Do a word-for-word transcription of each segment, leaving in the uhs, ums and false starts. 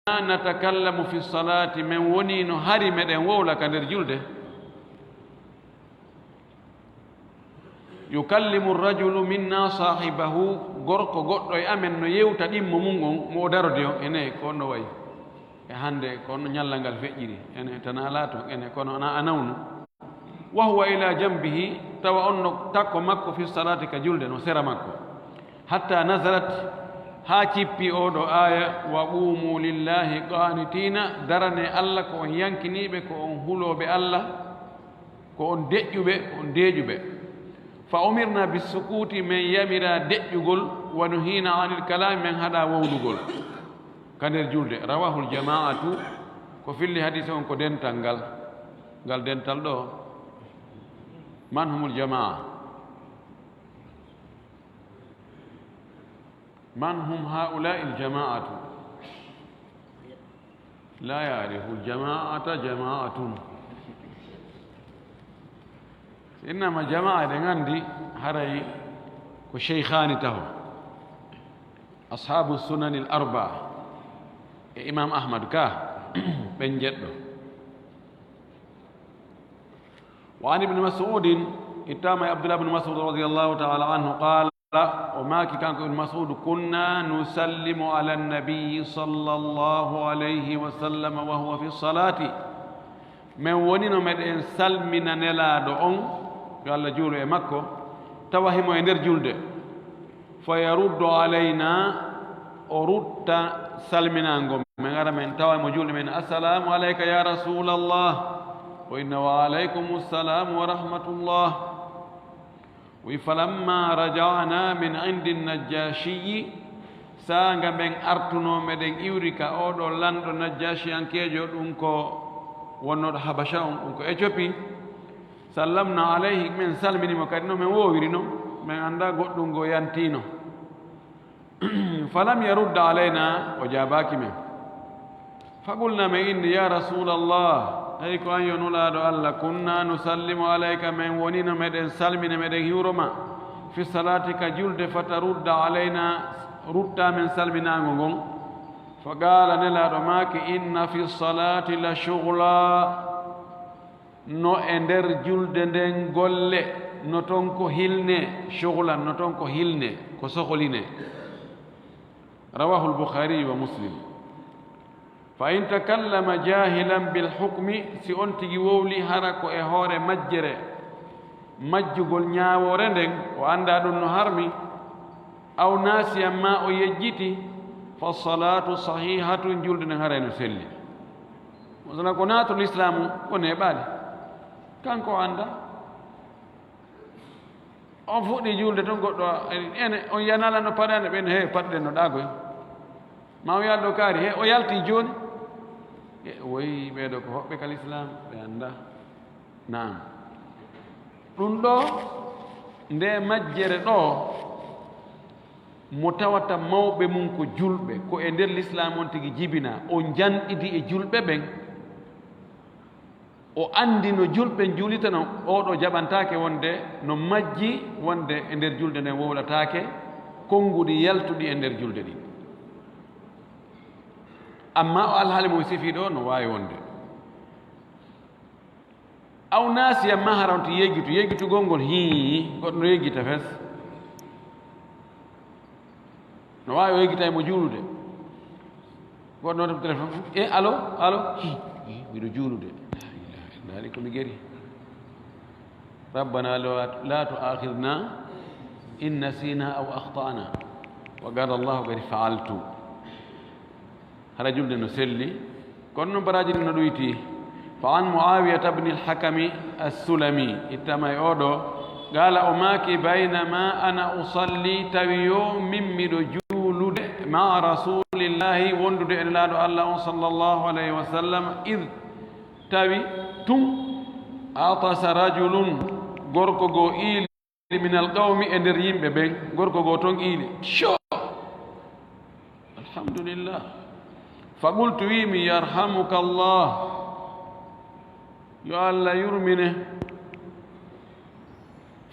natakallamu fi salaati, men wonii no hari meɗen wowla ka nder julde. Yukallimu rajulu minna saahibahu, gorko goɗɗo e amen no yewta ɗimmo mum on, mo o darodi on, ene ko no wayi. E hannde ko no ñallal ngal feƴƴiri, ene tan alaa toon, ene kono ana a nawnu. Wa huwa ila jambihi, tawa on no takko makko fi salaati ka julde, no sera makko. Hatta nazalat, haa cippi oo ɗoo aaya, wa qumu lillahi qanitina, darane Allah ko on yankiniiɓe, ko on hulooɓe Allah, ko on deƴƴuɓe, ko on deeƴuɓe. Fa umirna bissukuti, men yamira deƴƴugol, wa nuhina anil kalami, men haɗa wowlugol. Ka nder julde, rawahul jamaatu, ko filli hadiise on ko dental ngal, ngal dental ɗoo. Man humul jamaa? Man hum haulai ljamaatu? La yarifu ljamaata jamaatun. Innama jamaa, eɗen anndi haray ko sheykhaani taho, ashaabu sunani l arba, e imam Ahmad ka, ɓen jeɗɗo. Wa an ibni masudin, ittama e Abdullah ibn Masud radiyallahu taala anhu, qala, o maaki kanko ibn Masud, kunna nusallimu ala nabiyi sallallahu alayhi wa sallam wa huwa fi salati. Men wonino meɗen salmina Nelaaɗo on, yo Allah juulu e makko, tawa himo e nder julde. Fa yaruddu alayna, o rutta salminaango men, ara men tawa mo julde men, "Assalamu alayka ya Rasulallah." O inna, "Wa alaykumu salam wa rahmatullah." Wi, "Falamma raja'na min indi najjashiyi," saanga men artuno meɗen iwri ka oɗo lanɗo Najjashiyankeejo, ɗum ko wonnooɗo Habasha on, ɗum ko Ethiopie. Sallamna alayhi, men salminimo kadi no men woowiri non, men annda goɗɗum ngo yantino. Falam yarudda alayna, o jaabaaki men. Faqulna, men inni, "Ya Rasulallah, hey ko an yo Nulaaɗo Allah, kunna nusallimu alayka, men wonino meɗen salmina, meɗen hiwro ma, fi salati, ka julde, fatarudda alayna, rutta men salminaango ngon." Faqala, Nelaaɗo maaki, "Inna fi salati la shughla." No e nder julde nden golle, no ton ko hilne, shughlan, no ton ko hilne, ko soholine. Rawahu al-Bukhari wa Muslim. Fa in takallama jahilan bil hukmi, si on tigi wowli hara ko e hoore majjere, majjugol ñaawoore nden, o anndaa ɗum no harmi, aw nasiyan, ma o yejjiti, fa salatu sahihatun, julde nden haray no selli. Masala ko naatol Islaamu, ko neeɓaali. Kanko o anndaa. On fuɗɗi juulde ton, goɗɗo, ene, on yanala no paɗane ɓen, he, paɗɗen no ɗaagoy. Ma o yalɗo kaari, he, o yalti jooni. E, woyi, ɓeeɗo ko hoɓɓe ka Lislaam, ɓe anndaa. Naam. Ɗum ɗo, nde majjere ɗo, mo tawata mawɓe mum ko julɓe, ko e nder Lislaam on tigi jibinaa, o janɗidi e julɓe ɓen, o anndi no julɓe njuulitano, oo ɗo jaɓantaake wonde no majji, wonde e nder julde nden wowlataake, konnguɗi yaltuɗi e nder julde ɗin. Amma o alhaali mo sifii ɗo no waawi wonde. Aw nasiyan, ma hara on tigi yeggitu, yeggitugol ngol, hii, goɗɗo no yeggita fes. No waawi o yeggitay mo juulude. Goɗɗo no téléphone, e, allo, allo, hi, hi, miɗo juulude. La ilaha illa, ko mi geri. Rabbana la, la tu'akhidna in nasina aw akhtana. Wa qala Allahu qad fa'altu. Hara julde no selli, kono noon baraaji ɗin no ɗoyti. Fa an Muawiyata bni al-Hakami as-Sulami, ittama e oo ɗo, qaala, o maaki, baynama ana usalli, tawi yo min miɗo juulude, maa rasulillahi, wondude e Nelaaɗo Allah on, sallallahu alayhi wa sallam, id, tawi tun, atasa rajulun, gorko goo iili, min al qawmi, e nder yimɓe ɓen, gorko goo ton iili. Sho! Alhamdulillah. Fa qultu, wiimi, yarhamuka Allah. Yo Allah yurmine.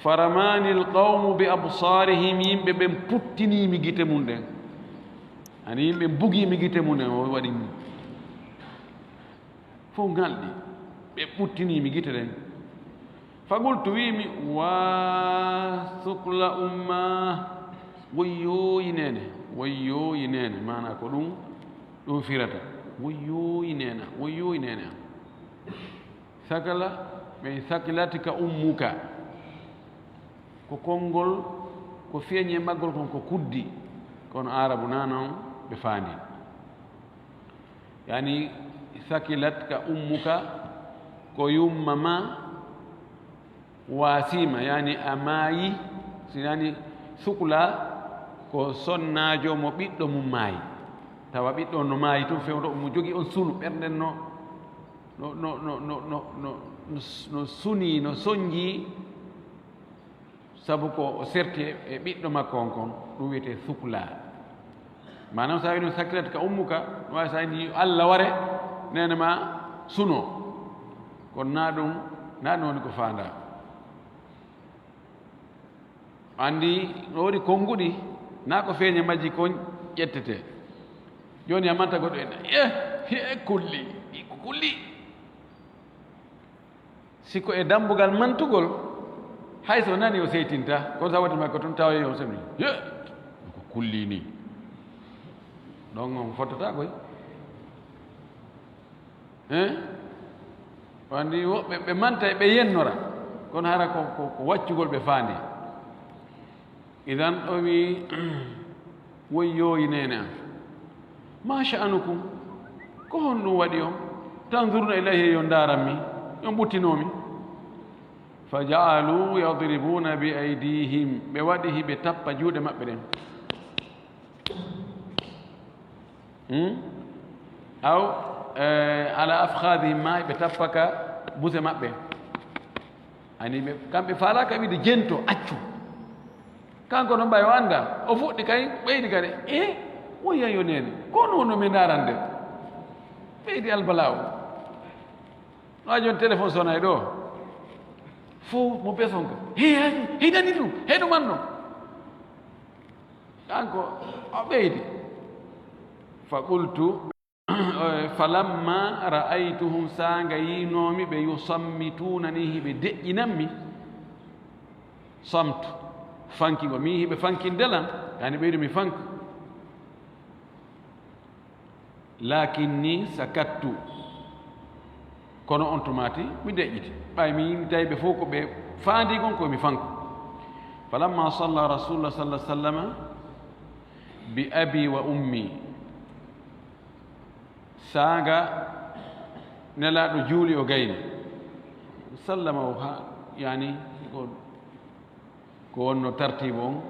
Faramani al qawmu bi absarihim, yimɓe ɓen puttiniimi gite mum ɗen. Ani yimɓe bugii mi gite mum en, o waɗi fof ngalɗi. Ɓe ɓuttinii mi gite ɗen. Faqultu, wiimi, "Waa sukla umma, woyyooyi neene, woyyooyi neene." Maanaa ko ɗum, ɗum firata, "Woyyooyi neena, woyyooyi neene am." Sakala, ɓe sakilatika ummuka. Ko konngol, ko feeñi e maggol kon ko kuddi. Kono Aarabu na noon ɓe faandi. Yani, sakilatka ummuka, ko yumma ma waasiima, yani a maayi. Si nani sukla, ko sonnaajo mo ɓiɗɗo mum maayi. Tawa ɓiɗɗo on no maayi tun, fewndo omo jogii on sunu, ɓerɗe no, no, no sunii, no sonnjii, sabu ko o serti e ɓiɗɗo makko on kon, ɗum wiyetee sukla. Maanaam, so a wiyi ɗum sakilatka ummuka, no waawi so a wiyi yo Allah ware, neene ma sunoo. Kono na ɗum, na ɗum woni ko faandaa. Anndi, no woodi konnguɗi, na ko feeñi majji kon ƴettetee. Jooni a manta goɗɗo en, eh, he kulli, ko kulli. Si ko e dammbugal mantugol, hay so nani o seytinta, kono so a watti makko tun tawa yo sami. Ye! Ko kulli ni. Ɗon on fottata koy. Hein? Wandi woɓɓe ɓe manta e ɓe yennora, kono hara ko, ko, ko waccugol ɓe faandi. Idan o wi, "Woyyooyi neene am. Ma sha'anukum? Ko honɗum waɗi on? Tanzuruna ilayhi, yo ndaaran mi, yo ɓuttinoo mi." Fa ja'alu yadribuna bi aydihim, ɓe waɗi hiɓe tappa juuɗe maɓɓe ɗen. Hmm? Aw, eh, ala afkhadihim, ma ɓe tappa ka buse maɓɓe. Ani ɓe, kamɓe faalaaka wiide jento, accu. Kanko no mbay o annda, o fuɗɗi kay, ɓeydi kadi, e, woyya yo neene, ko no no mi ndarande. Ɓeydi albalaawo. No a jon téléphone sonay ɗo. Fo mo beson ka. He, he, he nani ɗum, he ɗum anno. Kanko o ɓeydi. Fa qultu, falamma ra'aytuhum, saanga yiinoomi ɓe, yusammitunani, hiɓe deƴƴinammi. Samtu, fanki ngo, mi hiɓe fankinde lan, yani ɓeydu mi fanku. Lakinni sakattu, kono on tumaati mi deƴƴiti. Ɓay mi yimi tawi ɓe fof ko ɓe faandi kon ko mi fanku. Falamma salla Rasulullah sallallahu alaihi wasallam bi abi wa ummi. Saanga Nelaaɗo juuli o gayni. Sallama o ha, yani, ko, ko wonno tartiibu on.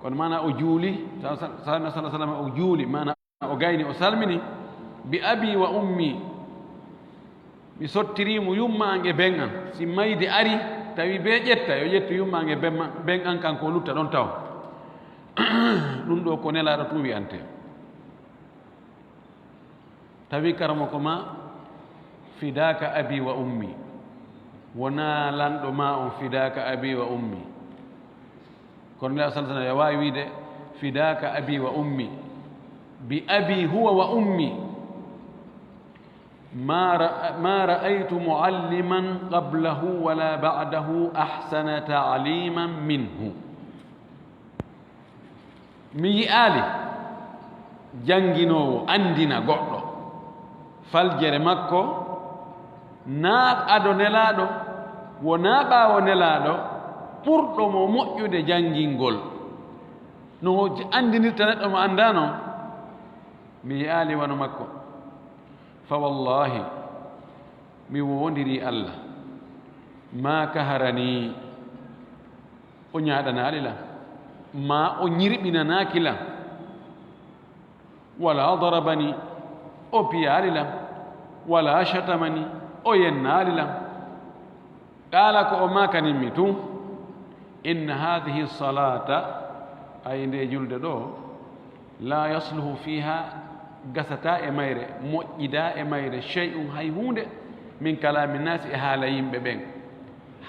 Kono maana o juuli, sa, sa, sa, sa, sallam o juuli, maana o gayni, o salmini. Bi abi wa ummi. Mi sottiri mo yumma an e ben an. Si mayde ari, tawi be ƴetta, yo ƴettu yumma an e ben ma, ben an kanko o lutta ɗon taw. Ɗum ɗo ko Nelaaɗo tun wi'ante. Tawi karamoko ma, fidaaka abi wa ummi. Wonaa lanɗo ma on, fidaaka abi wa ummi. Kono Nelaaɗo sallallahu alaihi wasallam waawi wiide, fidaaka abi wa ummi. Bi abi huwa wa ummi. Ma ra-, ma ra'aytu mualliman qablahu wala ba'dahu ahsana ta'liman minhu. Mi yi'aali jannginoowo anndina goɗɗo faljere makko, naa ado Nelaaɗo, wonaa ɓaawo Nelaaɗo, ɓurɗo mo moƴƴude janngingol. No o anndinirta neɗɗo mo anndaa non, mi yi'aali wano makko. Fa wallahi, mi woondirii Allah, ma kaharani, o ñaaɗanaali lan, maa o ñirɓinanaaki lan, wala darabani, o piyaali lan, wala shatamani, o yennaali lan. Qaala, ko o maakanimmi tun, inna hadhihi salata, ay nde julde ɗo, la yasluhu fiha, gasata e mayre, moƴƴida e mayre, shay'un, hay huunde, min kalami nasi, e haala yimɓe ɓen.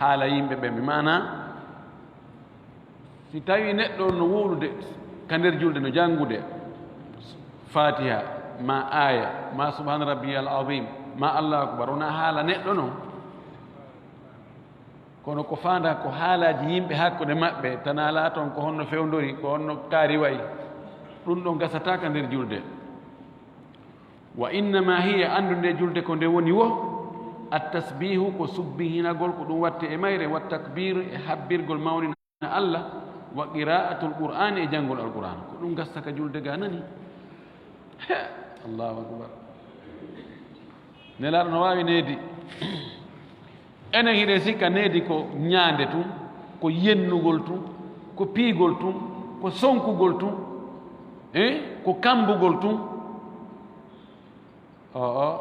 Haala yimɓe ɓen, bi maana, si tawi neɗɗo on no wuulude ka nder julde, no janngude, Fatiha, ma aya, ma subhana rabbiyal azim, ma Allahu akbar, wona haala neɗɗo non. Kono ko faanda ko haalaaji yimɓe hakkunde maɓɓe, tana laaton ko honno fewndori, ko honno kaari wayi. Ɗum ɗon gasata ka nder julde. Wa innama hiya, anndu nde julde ko nde woni wo, at tasbihu, ko subbihinagol, ko ɗum watte e mayre, wa takbir, e habbirgol mawnina Allah, wa qira'atul qur'ani, e janngol alqur'an. Ko ɗum gasta ka julde ga nani. He, Allahu akbar. Nelaaɗo no waawi needi. Enen hiɗen sikka needi ko ñaande tun, ko yennugol tun, ko piigol tun, ko sonkugol tun, eh, ko kambugol tun. Oo.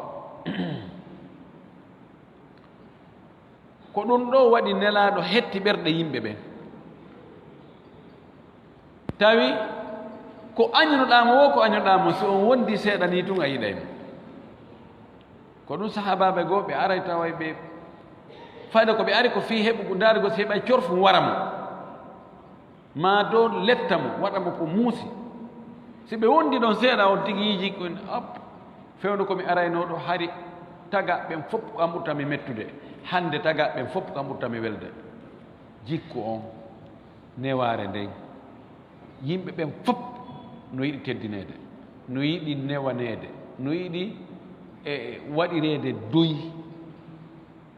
Ko ɗum ɗo waɗi Nelaaɗo hetti ɓerɗe yimɓe ɓen. Tawi ko añunoɗaa mo woo, ko añunoɗaa mo, si on wondi seeɗa nii tun a yiɗay mo. Ko ɗum sahaabaaɓe goo ɓe aray taway ɓe, fayda ko ɓe ari ko fii heɓugo, ndaarugol si heɓay corfu wara mo. Maa dow letta mo, waɗa mo ko muusi. Si ɓe wondi ɗon seeɗa, on tigi yiiji ko en, "Op, fewndo ko mi araynoo ɗo, hari tagaa ɓen fof ko an ɓurta mi mettude. Hannde tagaa ɓen fof ko an ɓurta mi welde." Jikku on, newaare nden, yimɓe ɓen fof no yiɗi teddineede, no yiɗi newaneede, no yiɗi, e, waɗireede doy.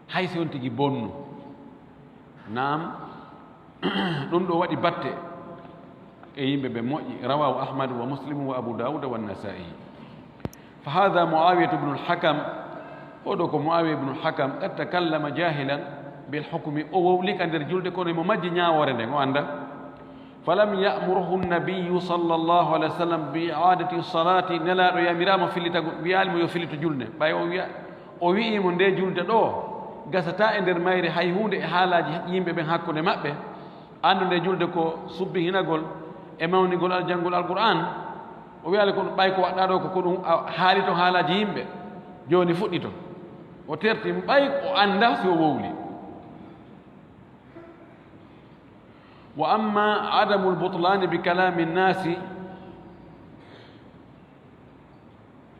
Hay si on tigi bonno. Naam, ɗum ɗo waɗi batte e yimɓe ɓe moƴƴi. Rawahu Ahmad wa Muslim wa Abu Dawud wa Nasa'i. Fa hadha Muawiyatu ibn al-Hakam, oɗo ko Muawiya ibn al-Hakam, qad takallama jahilan bil hukmi, o wowli ka nder julde, kono emo majji ñaawoore nden, o annda. Falam ya'murhu an-nabiyyu sallallahu alayhi wa sallam bi i'adati salati, Nelaaɗo yamiraama fillitagol, wiyaali mo yo fillito julde. Ɓay o wiya, o wi'i mo nde julde ɗo, gasata e nder mayre hay huunde e haalaaji yimɓe ɓen hakkunde maɓɓe. Anndu nde julde ko subbihinagol e mawningol al-, janngol Alqur'aan. O wiyaali ko ɓay ko waɗɗaa ɗo ko, ko ɗum a haali ton haalaaji yimɓe. Jooni fuɗɗito. O terti mo ɓay o annda si o wowli. Wa amma adamul butlani bi kalami nnaasi,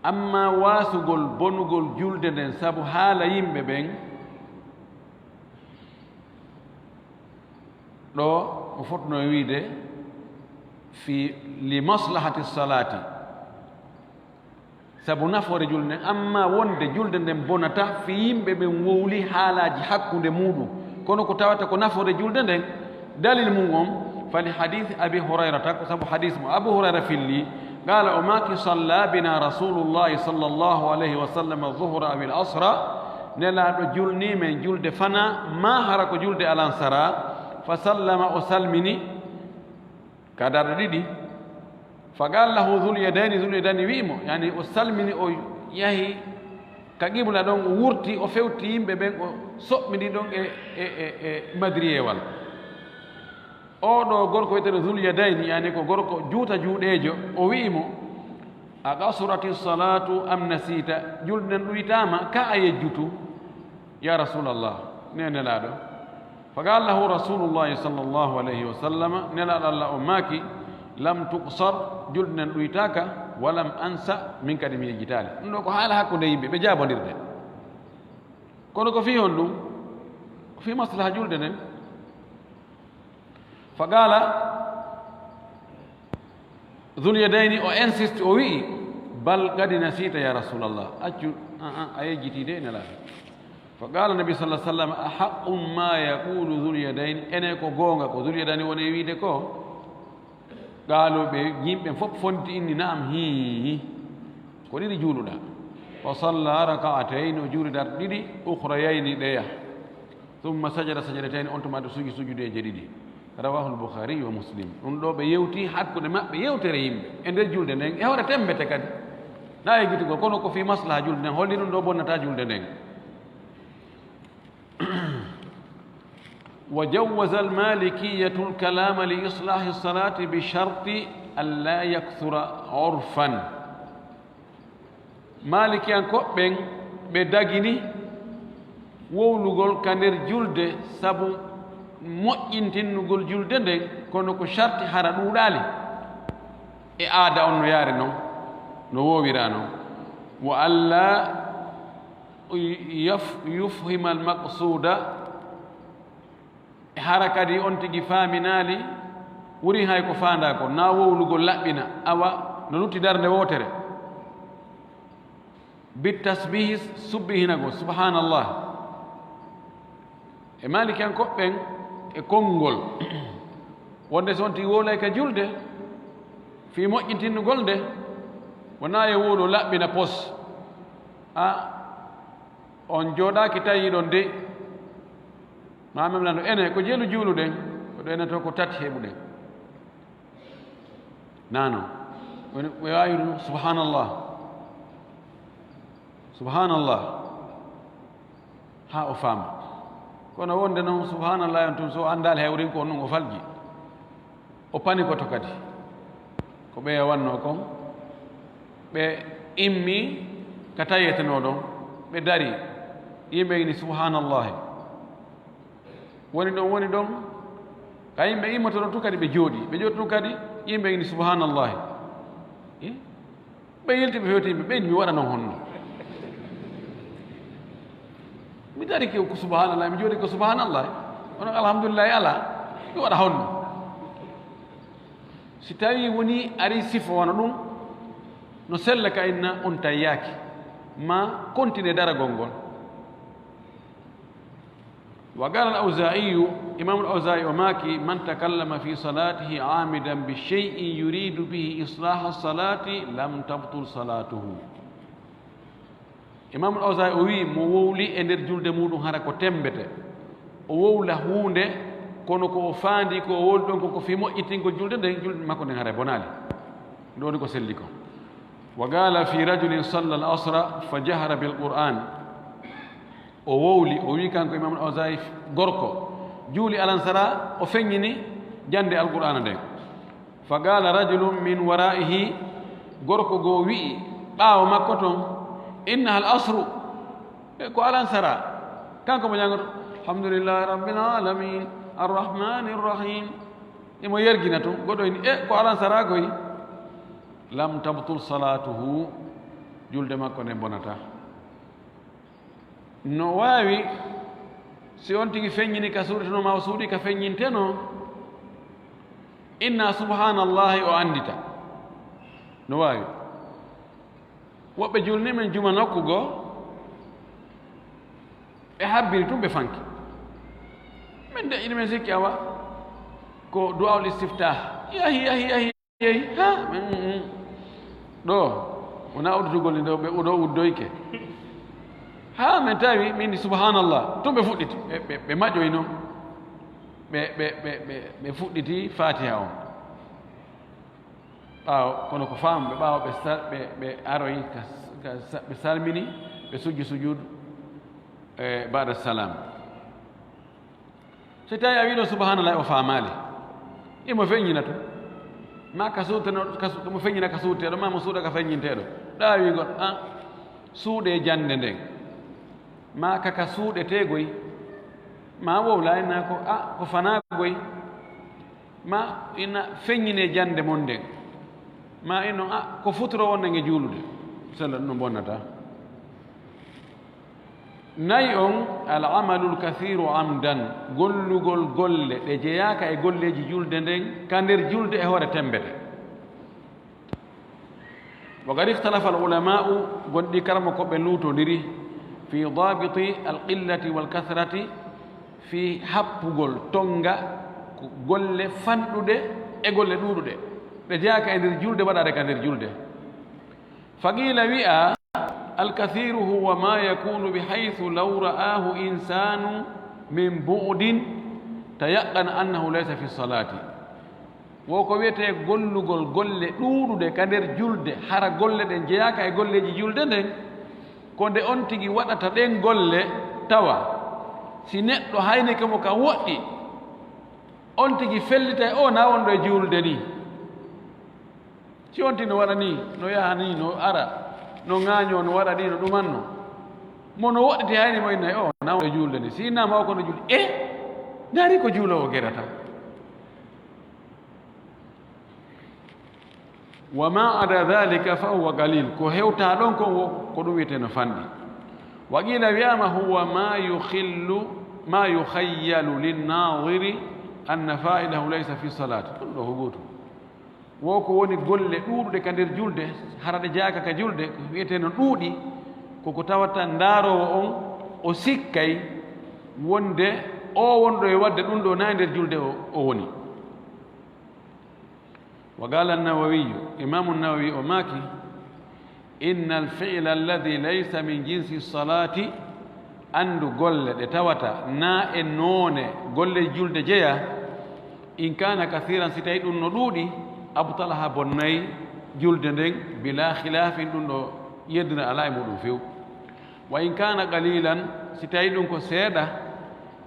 amma waasugol bonugol julde nden sabu haala yimɓe ɓen, ɗo o fotno e wiide fi li maslahati salaati. Sabu nafoore julde nden, amma wonde julde nden bonata fii yimɓe ɓen wowli haalaaji hakkunde muuɗum, kono ko tawata ko nafoore julde nden, dalil mum on, fali hadiisi Abi Hurayrata, ko sabu hadiis mo Abu Hurayra filli, qaala, o maaki, salla bina Rasuulullaahi sallallaahu alayhi wa sallam zuhra aw al asra, Nelaaɗo julnii men julde fanaa, maa hara ko julde alansara, fa sallama, o salmini, ka darɗe ɗiɗi. Fa qaala lahu Zul Yadayni, Zul Yadayni wi'i mo, yani o salmini, o yahi ka qibla ɗon, o wurti, o fewti yimɓe ɓen, o soɓɓini ɗon e, e, e, e madriyewal. Oo ɗoo gorko wi'eteeɗo Zul Yadayni, yani ko gorko juuta juuɗeejo, o wi'i mo, a qasurati salatu am nasita, julde nden ɗuytaama, ka a yejjutu? Ya Rasulallah, ne Nelaaɗo. Fa qaala lahu Rasuulullaahi sallallaahu alayhi wa sallam, Nelaaɗo Allah on maaki, lam tuqsar, julde nden ɗuytaaka, wa lam ansa, min kadi mi yejjitaali. Ɗum ɗo ko haala hakkunde yimɓe, ɓe jaabondirde. Kono ko fii honɗum? Ko fii maslaha julde nden. Fa qaala Zul Yadayni, o insisti, o wi'i, bal qad nasita ya Rasulallah, accu, a, a, a yejjitii de, Nelaaɗo. Fa qaala Nabi sallallahu alayhi wa sallam, a haqqun ma yaqulu Zul Yadayni, ene ko goonga ko Zul Yadayni woni e wiide ko? Qaalu, ɓe yimɓe fof fonti inni, naam, hii, ko ɗiɗi juuluɗaa. Fa salla raka'atayn, o juuli darɗe ɗiɗi, ukhrayayni, ɗeya. Thumma sajada sajdatayni, on tuma o suji sujudeeje ɗiɗi. Rawahu al-Bukhari wa Muslim. Ɗum ɗo ɓe yewti hakkunde maɓɓe yewtere yimɓe e nder julde nden, e hoore tembete kadi. Na e gitugol, kono ko fii maslaha julde nden, holli ɗum ɗo bonnata julde nden. Wa jawwaza al-Malikiyatu al-kalama li islahi as-salati bi sharti an la yakthura urfan. Maalikiyankooɓe ɓen, ɓe dagini wowlugol ka nder julde sabu moƴƴintinnugol julde nden, kono ko sharti hara ɗuuɗaali e aada on no yaari non. No woowira non. Wa alla yaf-, yufhima al maqsuda, hara kadi on tigi faaminaali, wurin hay ko faandaa ko, na wowlugol laɓɓina, awa no lutti darnde wootere. Bit tasbihi, subbihinagol, subhanallah. E Maalikiyankoɓe ɓen e konngol, wonde so on tigi wowlay ka julde, fii moƴƴintinnugol nde, wonaa yo wowlo laɓɓina pos. A, on jooɗaaki tawi ɗon de, ma mem lano ene, ko jelu juuluɗen, ko ɗo ene to ko tati heɓuɗen. Nano. Woni, ɓe waawi ɗum, subhanallah. Subhanallah. Haa o faama. Kono wonde noon, subhanallah, on tun, so anndaali hay wurin ko on ɗum o falji. O pani ko to kadi. Ko ɓeya wanno kon. Ɓe immi ka tayetenoo ɗon. Ɓe dari. Yimɓe ini, subhanallahi. Woni ɗon, woni ɗon. Ka yimɓe immoto ɗon tun kadi ɓe jooɗi. Ɓe jooɗi tun kadi, yimɓe ini, subhanallahi. Eh? Ɓe yilti, ɓe hewti yimɓe, ɓe inni, mi waɗa non honno? Mi dari ke ko subhanallah, mi jooɗi ko subhanallah. Kono alhamdulillahi ala, mi waɗa honno? Si tawi woni ari sifa wano ɗum, no sella ka inna on tayyaaki, ma continue daragol ngol. Wa qala al-Awza'i, Imam al-Awza'i o maaki, man takallama fi salatihi amidan bi shay'in yuridu bihi islaha salati lam tabtul salatuhu. Imam al-Awza'i o wi, mo wowli e nder julde muɗum hara ko tembete, o wowla huunde, kono ko o faandi ko o wowli ɗon ko, ko fii moƴƴitingol julde nden, julde makko nden hara bonaali. Ɗoni ko selli ko. Wa qala fi rajulin salla al-asra fa jahara bil Qur'an. O wowli, o wi kanko Imam al-Awza'i, gorko juuli alansara, o feññini jande Alqur'aana nden. Fa qala rajulun min wara'ihi, gorko goo wi'i ɓaawo makko ton, innaha al-asru, e ko alansara. Kanko mo ñangoto, alhamdulillahi rabbil alamin, arrahmanir rahim. Imo yergina tun, goɗɗo ini, e ko alansara koy. Lam tabtul salatuhu, julde makko nden bonata. No waawi, si on tigi feññini ka suuɗetenoo ma o suuɗi ka feññintenoo, inna subhanallahi o anndita. No waawi. Woɓɓe julni men juma nokku goo, ɓe habbiri tun ɓe fanki. Men deƴƴini men sikki awa ko du'aul istiftah. Yahi, yahi, yahi. Yehi, ha, mm, mm. Ɗo, wona udditugol ni ɗo, ɓe, ɗo uddoyke. Ha, min tawi, min subhanallah, tun ɓe fuɗɗiti, ɓe, ɓe, ɓe maƴoyi non. Ɓe, ɓe, ɓe, ɓe, ɓe fuɗɗiti Fatiha on. Ɓaawo, kono ko faamu, ɓe ɓaawo ɓe sal-, ɓe, ɓe aroyi ka, ka sa-, ɓe salmini, ɓe sujji sujudu, e, ba'da salam. So tawi a wiɗo subhanallah, o faamaali, imo feññina to. Ma ka suutano, ka su-, mo feññina ka suuteeɗo, ma mo suuɗa ka feññinteeɗo. Ɗaawigol, a, suuɗe jannde nden. Ma ka ka suuɗeteegoy. Ma wowla inna ko, a, ko fanaagoy. Ma ina feññine jannde mon nden. Ma inno, a, ko futuro wonde nge juulude. Sella ɗum no bonnata. Nayi on, al amalul kathiru amdan, gollugol golle ɗe jeyaaka e golleeji julde nden, ka nder julde e hoore tembete. Wa qad ikhtalafa al ulama'u, gonɗi karamokooɓe luutondiri, fi dabiti al qillati wal kathrati, fi happugol, tonnga, ko golle fanɗuɗe e golle ɗuuɗuɗe, ɗe jeyaaka e nder julde, waɗaade ka nder julde. Fa qiila wi'a, al kathiru huwa ma yakunu bi haythu law ra'ahu insanu min bu'din tayaqqana annahu laysa fi salati. Wo ko wiyetee gollugol golle ɗuuɗuɗe ka nder julde, hara golle ɗen jeyaaka e golleeji julde nden, ko nde on tigi waɗata ɗen golle, tawa si neɗɗo haynike mo ka woɗɗi, on tigi fellitay, o na wonɗo e julde ni. Si on tigi no waɗa ni, no yaha ni, no ara, no ŋaañoo, no waɗa ni, no ɗumanno. Mo no woɗɗiti hayni mo innay, o na wonɗo e julde ni. Si innama o ko no julde, e, ndaari ko juuloowo gerata. وما عدا ذلك فهو قليل. Ko hewtaa ɗon kon wo, ko ɗum wiyetee no fanɗi. وقيل, wiyaama, هو ما يخل، ما يخيل للناظر أن فاعله ليس في الصلاة. Ɗum ɗoo ko gootum. Wo ko woni golle ɗuuɗuɗe ka nder julde, hara ɗe jaaka ka julde, ko wiyetee no ɗuuɗi, ko ko tawata ndaaroowo on, o sikkay wonde oo wonɗo e waɗde ɗum ɗoo na e nder julde o, o woni. وقال النووي, Imaamu Nawawi o maaki, إن الفعل الذي ليس من جنس الصلاة, anndu golle ɗe tawata na e noone golle julde jeya, إن كان كثيرا, si tawi ɗum no ɗuuɗi, أبطلها, bonnay julde nden, بلا خلاف, ɗum ɗoo yeddira alaa e muɗum few. وإن كان قليلا, si tawi ɗum ko seeɗa,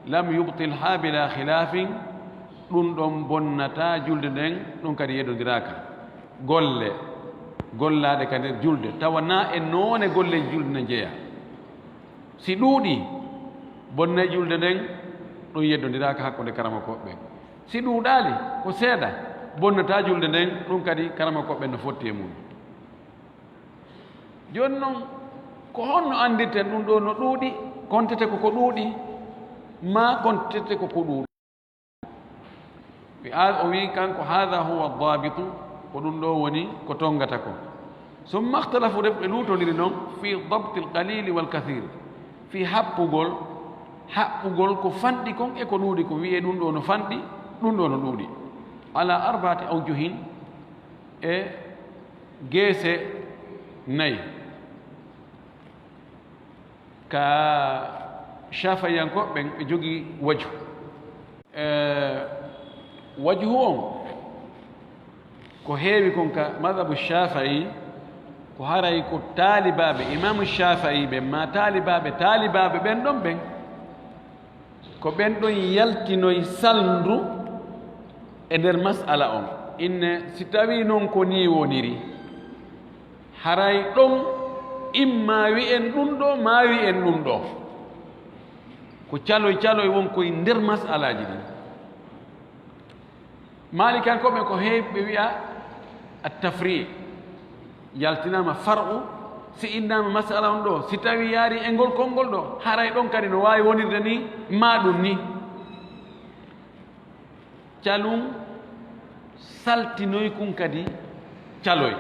لم يبطلها بلا خلاف, ɗum ɗon bonnataa julde nden, ɗum kadi yeddondiraaka. Golle gollaaɗe ka nder julde, tawa na e noone golle julde ne jeya. Si ɗuuɗi, bonnay julde nden, ɗum yeddondiraaka hakkunde karamokooɓe ɓen. Si ɗuuɗaali, ko seeɗa, bonnataa julde nden, ɗum kadi karamokooɓe ɓen no fotti e mum. Jooni non, ko honno anndirten ɗum ɗoo no ɗuuɗi? Kontete ko ko ɗuuɗi, maa kontete ko ko ɗuuɗi? Mi a-, o wi'i kanko, هذا هو الضابط, ko ɗum ɗoo woni ko tonngata kon. ثم اختلفوا, ɓe luutondiri non, في ضبط القليل والكثير, fii haɓɓugol, haɓɓugol ko fanɗi kon e ko ɗuuɗi kon, wi'ee ɗum ɗoo no fanɗi, ɗum ɗoo no ɗuuɗi. على أربعة أوجه, e geese nay. Ka Shafi'iyankooɓe ɓen, ɓe jogii wajhu. E, wajhu on, ko heewi kon ka madhabu Shafi'i, ko haray ko taalibaaɓe Imaamu Shafi'i ɓen, maa taalibaaɓe taalibaaɓe ɓen ɗon ɓen, ko ɓen ɗon yaltinoy salndu e nder mas'ala on. Inne, si tawii non ko nii woniri, haray ɗon imma wi'en ɗum ɗoo, maa wi'en ɗum ɗoo. Ko caloy caloy won koye nder mas'alaaji ɗin. Maalikankooɓe ko heewi ɓe wi'a at-tafri', yaltinaama far'u, si innaama mas'ala on ɗoo, si tawii yaari e ngol konngol ɗoo, haray ɗon kadi no waawi wonirde nii, maa ɗum nii. Calun saltinoy kun kadi caloy.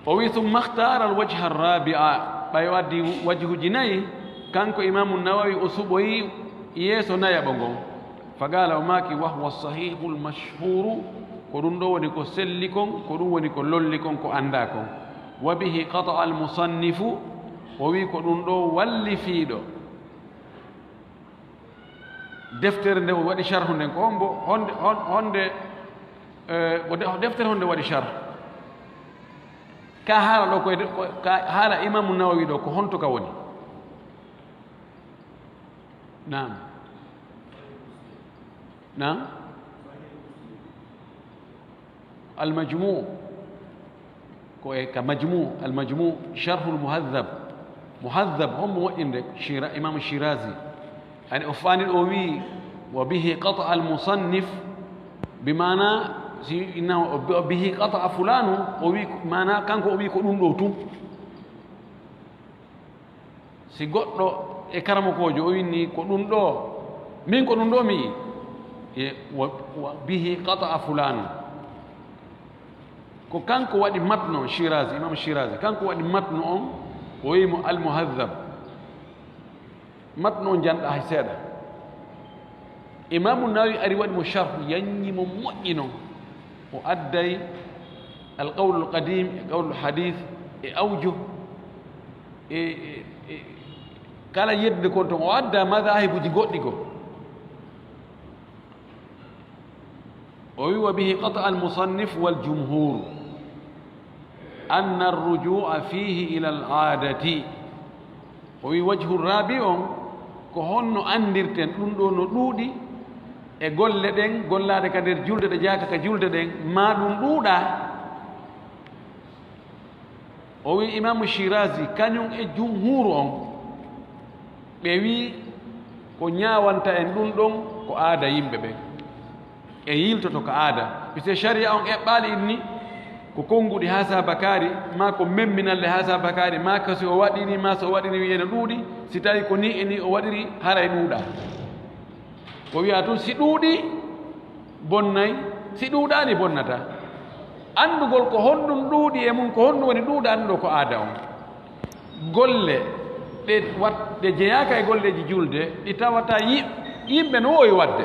O wi, "Summa ikhtara al-wajha ar-rabi'a." Ɓay o addi wajhuji nayi, kanko Imaamu Nawawi o suɓoyi yeeso nayaɓo ngon. Faqala, o maaki, "Wa huwa as-sahihu al-mashhuru." Ko ɗum ɗo woni ko selli kon, ko ɗum woni ko lolli kon, ko anndaa kon. "Wa bihi qata'a al-musannifu." O wi, ko ɗum ɗo wallifiiɗo deftere nde o waɗi sharhu nden, ko hombo, honde, hon-, honde, eh, ko de-, deftere honde waɗi sharh? Ka haala ɗo, ko e de-, ko, ka haala Imaamu Nawawi ɗo, ko honto ka woni? Naam. Naam? Al-Majmu'. Ko e ka Majmu', Al-Majmu', Sharhul Muhadhab. Muhadhab, hombo moƴƴinde? Shira-, Imam Shirazi. Ani o faani ɗo o wi, "Wa bihi qata'a al-musannif," bi maana, si inna o bi-, o bihi qata'a fulanu, o wi, maana kanko o wi ko ɗum ɗo tun. Si goɗɗo e karamokoojo o inni ko ɗum ɗo, min ko ɗum ɗo mi yi, e wa, wa bihi qata'a fulanu. Ko kanko waɗi matnu on, Shirazi, Imam Shirazi, kanko waɗi matnu on, o wi'i mo Al-Muhadhab. Matnu on janɗa hay seeɗa. Imaamu Nawawi ari waɗi mo sharhu, yanñi mo moƴƴi non. O adday Al-Qawlul Qadim e Qawlul Hadith e awjuh e, e, e kala yeddude kon ton. O adda madhahibuji goɗɗi goo. O wi, "Wa bihi qata'a al-musannif wal jumhur anna ar-ruju'a fihi ila al-'adati." O wi, wajhu rabi on, ko honno anndirten ɗum ɗo no ɗuuɗi e golle ɗen gollaaɗe ka nder julde, ɗe jaaka ka julde ɗen, maa ɗum ɗuuɗa? O wi, Imaamu Shirazi, kañum e jumhuuru on, ɓe wi ko ñaawanta en ɗum ɗon ko aada yimɓe ɓen. E yiltoto ka aada. Ɓe se shari'a on eɓɓaali inni, ko konnguɗi haa saabakaari, maa ko memminalle haa saabakaari, maa ka si o waɗi ni, maa so o waɗi ni, wi'e no ɗuuɗi, si tawi ko ni e ni o waɗiri, haray ɗuuɗa. Ko wi'a tun, si ɗuuɗi, bonnay, si ɗuuɗaani, bonnata. Anndugol ko honɗun ɗuuɗi e mun, ko honɗun woni ɗuuɗa, anndugol ko aada on. Golle ɗe wat-, ɗe jeyaaka e golleeji julde, ɗi tawata yi-, yimɓe no woowi waɗde.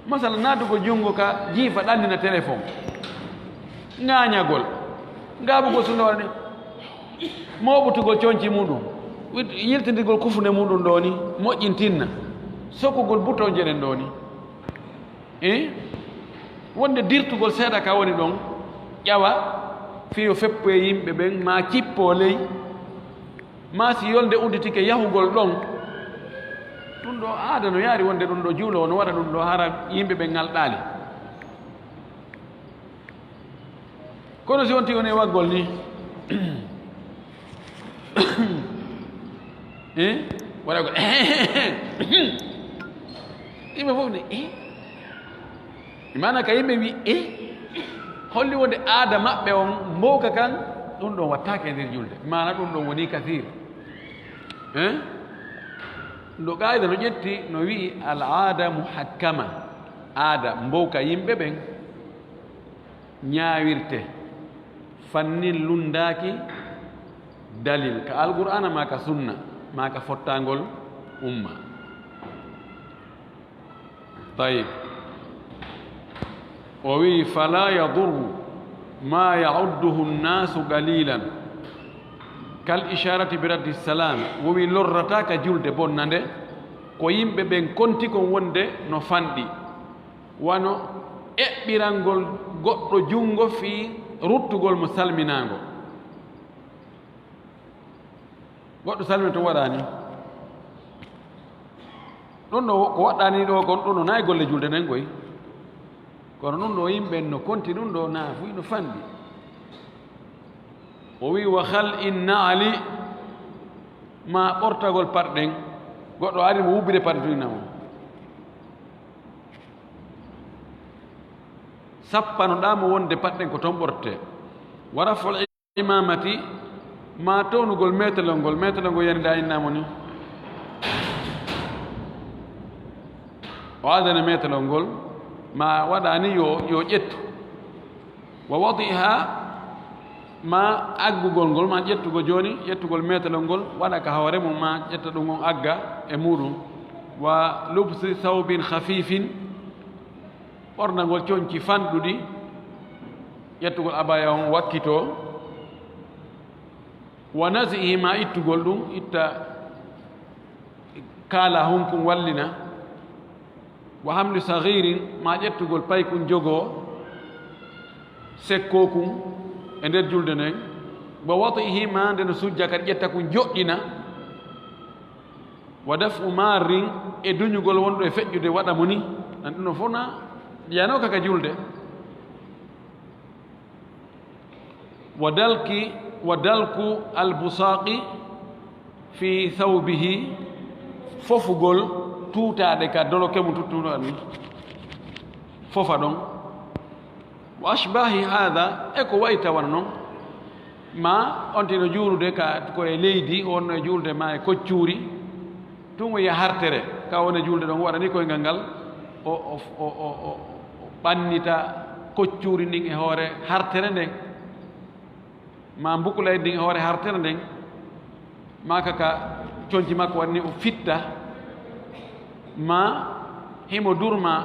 Masala, naatugol junngo ka jiifa ɗannina telefon, ŋaañagol, ngaabugol sunna waɗa ni, mooɓutugol conci muɗum, wit-, yiltindirgol kufunde muɗum ɗoo ni, moƴƴintinna, sokugol butonje ɗen ɗoo ni. Eh? Wonde dirtugol seeɗa ka woni ɗon, ƴawa, fii yo feppu e yimɓe ɓen, maa cippoo ley, maa si yolnde udditike yahugol ɗon, ɗun ɗoo aada no yaari wonde ɗun ɗoo juuloowo no waɗa ɗun ɗoo hara yimɓe ɓen ŋalɗaali. Kono si wonti on e waggol ni, eh? Waɗa ko, yimɓe fof ne, eh? Maana ka yimɓe wi, eh? Holli wonde aada maɓɓe on mbowka kan, ɗun ɗon wattaake e nder julde. Maana ɗun ɗon woni kasiir. Eh? Ɗo qaayida no ƴetti, no wi'i al aada muhakkama. Aada mbowka yimɓe ɓen ñaawirte, fannin lunndaaki dalil ka Alqur'aana maa ka Sunna maa ka fottaangol umma. Tayib. O wi'i, "Fala yadurru ma ya'udduhu nnaasu qalilan, kal isharati bi raddi salam." O wi'i, "Lorrataa ka julde bonnande ko yimɓe ɓen konti kon wonde no fanɗi." Wano eɓɓirangol goɗɗo junngo fii ruttugol mo salminaango. Goɗɗo salmina tun waɗaani. Ɗun ɗoo ko waɗɗaani ɗoo kon, ɗun ɗoo naa e golle julde nden koy. Kono ɗun ɗoo yimɓe no konti ɗun ɗoo naa fuy no fanɗi. O wi'i, "Wa khal'in na'li," maa ɓortagol paɗe ɗen. Goɗɗo ari mo wubbide paɗe tun ina mo. Sappanoɗaa mo wonde paɗe ɗen ko ton ɓortee. Wa raf'ul imamati, maa townugol meetelol ngol, meetelol ngol yani ɗaa inna mo ni. O aadana meetelol ngol, maa waɗaani yo, yo ƴettu. Wa wadi'iha, maa aggugol ngol, maa ƴettugol jooni, ƴettugol meetelol ngol, waɗa ka hoore mum, maa ƴetta ɗum on agga e muuɗum. Wa lubsi thawbin khafifin, ɓornagol conci fanɗuɗi, ƴettugol abaya on wakkitoo. Wa nazi'ihi, maa ittugol ɗum, itta kaala hunkun wallina. Wa hamli saghirin, maa ƴettugol paykun jogoo, sekkoo kun e nder julde nden. Wa wadi'ihi, maa nde no sujja kadi ƴetta kun joɗɗina. Wa daf'u marrin, e duñugol wonɗo e feƴƴude waɗa mo ni. An ɗum no fof na jeyanooka ka julde. Wa dalki, wa dalku albusaqi fi thawbihi, fofugol tuutaaɗe ka doloke mum tuttuɗo ani. Fofa ɗon. Wa ashbahi hadha, e ko wayi tawana non. Ma on tino juulude ka ko e leydi, o wonno e juulde ma e koccuuri. Tun o yiya hartere, ka woni julde ɗon, o waɗani koyngal ngal, o, o, o, o, o, o ɓannita koccuuri ndin e hoore hartere nden, ma mbukulay ndin e hoore hartere nden, ma ka, ka conci makko waɗani o fitta, ma himo durma,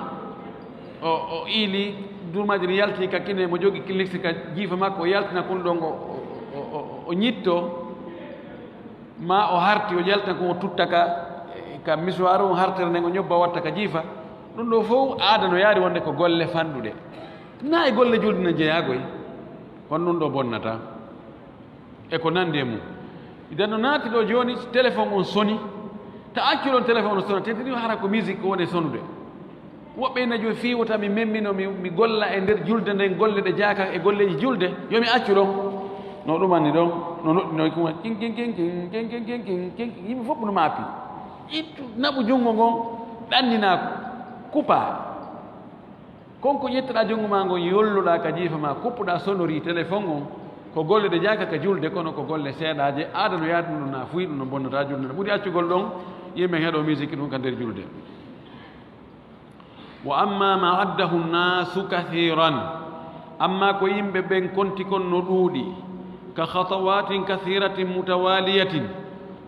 o, o iili durmaaji ɗi yalti ka kine, mo jogi kiliksi ka jiifa makko, o yaltina kun ɗon, o, o, o, o, o ñitto. Ma o harti, o jaltina ko o tutta ka, ka misuwaaru, o hartira nden, o ñobba, watta ka jiifa. Ɗum ɗo fof aada no yaari wonde ko golle fanɗuɗe. Na e golle julde no jeyaa koy. Kono ɗum ɗo bonnata. E ko nandi e mum. Idan no naati ɗo jooni, téléphone on soni. Ta accu ɗon téléphone on sona, tentini hara ko musique ko woni sonude. Woɓɓe ina joyi fii wota mi memmino, mi, mi golla e nder julde nden golle ɗe jaaka e golleeji julde, yo mi accu ɗon. No ɗumani ɗon, no noɗɗinoy kuma, kin, kin, kin, kin, yimɓe fof no maapi. Ittu, naɓu junngo ngon, ɗanninaa, kupa. Kon ko ƴettuɗaa junngo maa ngon, yolluɗaa ka jiifa maa, kuppuɗaa sonnerie téléphone on, ko golle ɗe jaaka ka julde, kono ko golle seeɗaaje, aada no yaadi ɗum ɗon, na fuyi ɗum ɗon, bonnata julde, no ɓuri accugol ɗon yimɓe heɗoo musique ɗum ka nder julde. Wa amma ma addahu nnaasu kathiran, amma ko yimɓe ɓen konti kon no ɗuuɗi, ka khatawaatin kathiratin mutawaliyatin,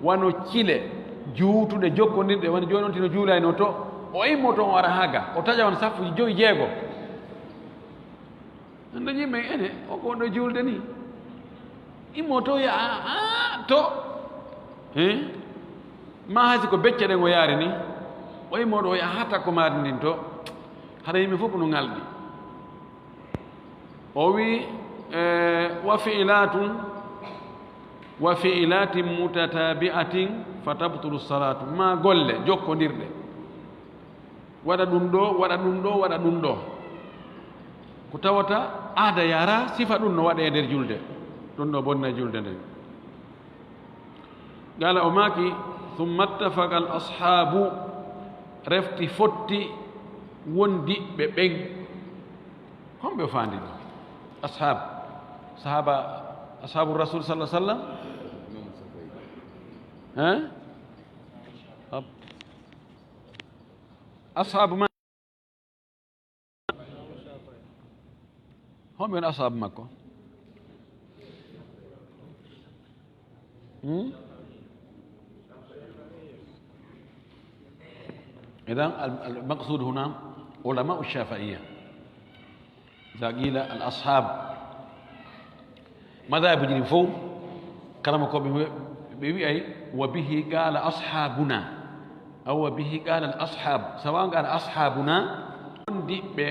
wano cile juutuɗe jokkondirɗe, wano jooni on tino juulayno to, o immoto on ara haa ga, o taƴa on saffuuji joyi, jeego. Hande yimɓe ene, o ko ɗo juulde ni. Immoto yaha, ah, to. Hein? Ma hay si ko becce ɗen o yaari ni, o immoto o yaha haa takko maadi ndin to. Hara yimɓe fof no ngalɗi. O wi, eh, wa fi'ilatun, wa fi'ilatin mutatabi'atin fa tabtulu salatu. Ma golle jokkondirɗe. Waɗa ɗum ɗo, waɗa ɗum ɗo, waɗa ɗum ɗo. Ko tawata aada yara sifa ɗum no waɗe e nder julde. Ɗum ɗo bonna julde nden. Qala, o maaki, thumma ittafaqa al ashabu, refti fotti wondiɓɓe ɓen. Homɓe o faandi ɗo? Ashab. Sahaba, ashabu Rasul sallallahu alaihi wasallam. Hein? Ab-, ashabu ma-, homɓe woni ashabu makko? Hmm? Idan al-, al-maqsud huna ulama ash-Shafi'iyya. Iza qila al ashab, madhabuji ɗin fof, karamokooɓe ɓe, ɓe wi'ay, "Wa bihi qala ashabuna," aw "Wa bihi qala al ashab." Sawa qala ashabuna, wondiɓɓe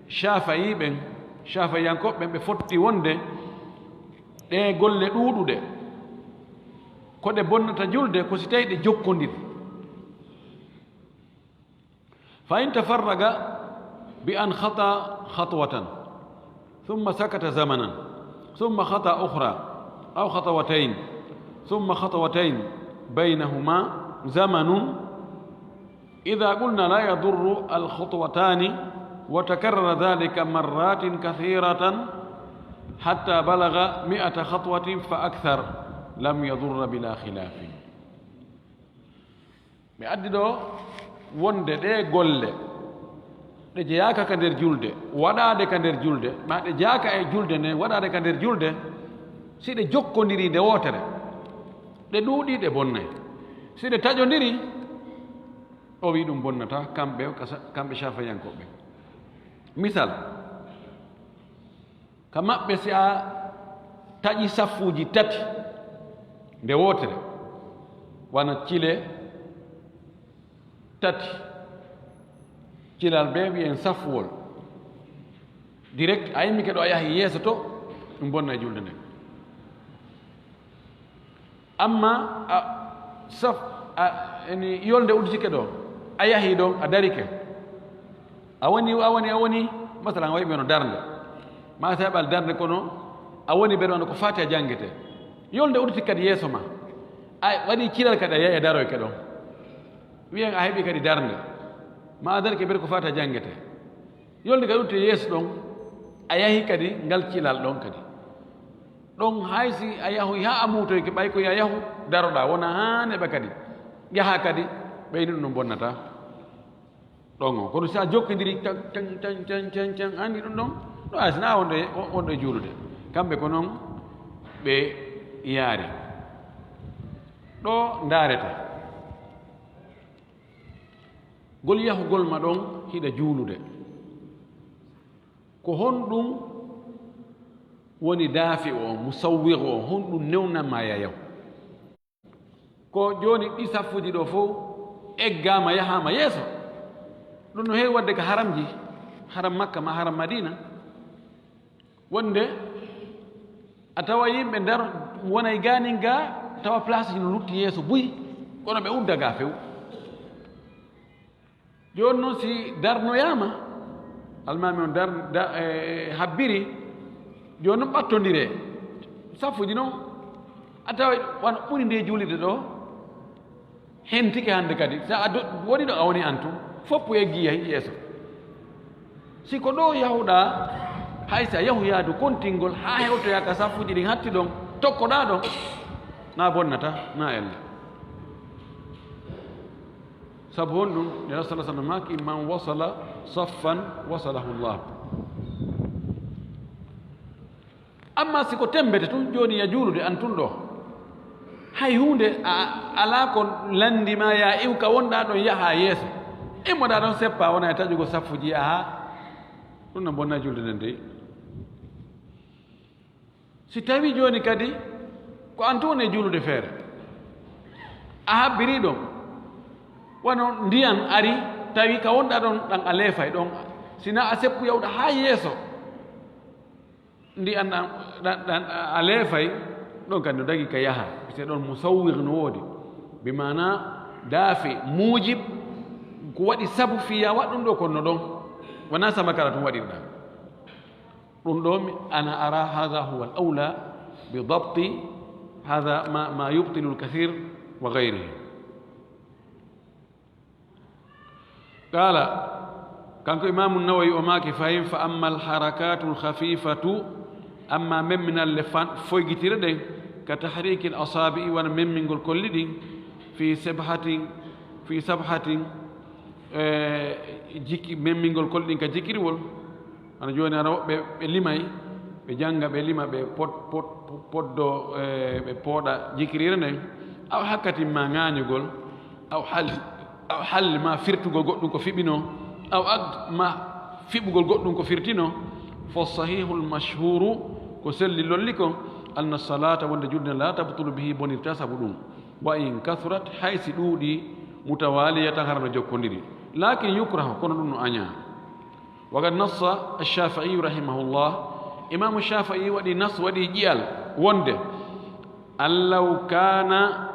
Shafi'i ɓen, Shafi'iyankooɓe ɓen, ɓe fotti wonde ɗe golle ɗuuɗuɗe, ko ɗe bonnata julde, ko si tawi ɗe jokkondir. فإن تفرق بأن خطا خطوة ثم سكت زمنا ثم خطا أخرى أو خطوتين ثم خطوتين بينهما زمن، إذا قلنا لا يضر الخطوتان وتكرر ذلك مرات كثيرة حتى بلغ مئة خطوة فأكثر لم يضر بلا خلاف. Mi addi ɗo wonde ɗe golle ɗe jeyaaka ka nder julde, waɗaade ka nder julde, ma ɗe jeyaaka e julde nden, waɗaade ka nder julde, si ɗe jokkondiri nde wootere, ɗe ɗuuɗi, ɗe bonnay. Si ɗe taƴondiri, o wi ɗum bonnata, kamɓe, kamɓe Shafi'iyankooɓe. Misal, ka maɓɓe, si a taƴi saffuuji tati nde wootere, wano cile tati, cilal bee wi'en saffuwol, direct, a immike ɗo, a yahi yeeso to, ɗum bonnay julde nden. Amma a saf-, a, yani, yolnde udditike ɗo, a yahi ɗon, a darike. A woni, a woni, a woni, masalan, a waɗi ɓe no darnde. Ma a tawi ɓal darnde kono, a woni ɓe ɗon ko Fatiha janngete. Yolnde udditike kadi yeeso ma. A waɗi cilal kadi, a yahi a daroyke ɗon. Wiyen a heɓi kadi darnde. Ma a darike ɓe ko Fatiha janngete. Yolnde kadi udditike yeeso ɗon, a yahi kadi ngal cilal ɗon kadi. Ɗon hay si a yahoy haa a muutoyke, ɓay ko a yahu daroɗaa, wona haa neɓa kadi, yaha kadi, ɓeyni ɗum no bonnata ɗon o. Kono si a jokkindiri tan, tan, tan, tan, tan, tan, anndi ɗum ɗon, ɗo hay si na wonde, wonde juulude. Kamɓe ko noon ɓe yaari. Ɗo ndaarete. Ngol yahugol ma ɗon hiɗa juulude. Ko honɗum woni daafi o, musawwiru o, honɗum newnan ma yayaw? Ko jooni ɗi saffuuji ɗo fof eggaama, yahaama yeeso. Ɗum no heewi waɗde ka haramji, haram Makka ma haram Madina. Wonde a tawa yimɓe ndar wona e gaanin ga, tawa place ji no lutti yeeso buy, kono ɓe udda ga few. Jooni noon, si darnoyaama, almaami on dar-, da-, e, habbiri, jooni noon ɓattondiree. Saffuuji noon, a tawa wano ɓuri nde juulirde ɗo, hentike hannde kadi. Sa a do-, woni ɗo a woni an tun, foppu eggi yahi yeeso. Si ko ɗo yahuɗaa, hay si a yahu yaadu kontingol haa hewtoyaa ka saffuuji ɗin hatti ɗon, tokkoɗaa ɗon, na bonnata, na ella. Sabu honɗum? Nela sala sallam maaki, "Man wasala saffan wasalahu llah." Amma si ko tembete tun, jooni ya juulude an tun ɗo, hay huunde a alaa ko lanndi ma, ya iw ka wonɗaa ɗon, yaha yeeso. Immoɗaa ɗon, seppa, wona e taƴugol saffuuji, yaha. Ɗum no bonna julde nden dey. Si tawi jooni kadi ko an tun woni e juulude feere, a habbirii ɗon, wano ndiyan ari, tawi ka wonɗaa ɗon ɗan a leefay ɗon, sina a seppu yawɗa haa yeeso, ndiyan ɗan, ɗan, ɗan a leefay, ɗon kadi no dagi ka yaha, parce que ɗon musawwir no woodi, bi maana daafi, muujib, ko waɗi sabu fii ya waɗ ɗum ɗo, kono ɗon wonaa sama kala tun waɗirɗaa. Ɗum ɗo mi, ana ara hadha huwa al awla bi dabti hadha ma, ma yubtilu al kathir wa ghayrihi. Qala, kanko Imaamu Nawawi o maaki fahin, fa amma al harakatul khafifatu, amma memminalle fan-, foygitire ɗen, ka tahrikil asabi'i, wona memmingol kolli ɗin, fi sabhatin, fi sabhatin, e, jikki, memmingol kolli ɗin ka jikiriwol. Hano jooni, hano woɓɓe ɓe limay, ɓe jannga, ɓe lima, ɓe pod-, pod-, poddo, e, ɓe pooɗa jikiriire nden. Aw hakkatin ma ŋaañugol, aw hal-, aw halli ma firtugol goɗɗum ko fiɓinoo, aw aqd ma fiɓugol goɗɗum ko firtinoo. Fa sahihul mashhuru, ko selli lolli ko, anna salata, wonde julde la tabtulu bihi, bonirta sabu ɗum. Wa in kathurat, hay si ɗuuɗi, mutawaliyatan, hara no jokkondiri. Lakin yukrahu, kono ɗum no añaa. Wa qad nassa ash-Shafi'i rahimahullah, Imaamu Shafi'i waɗi nas, waɗi ƴi'al wonde, an law kana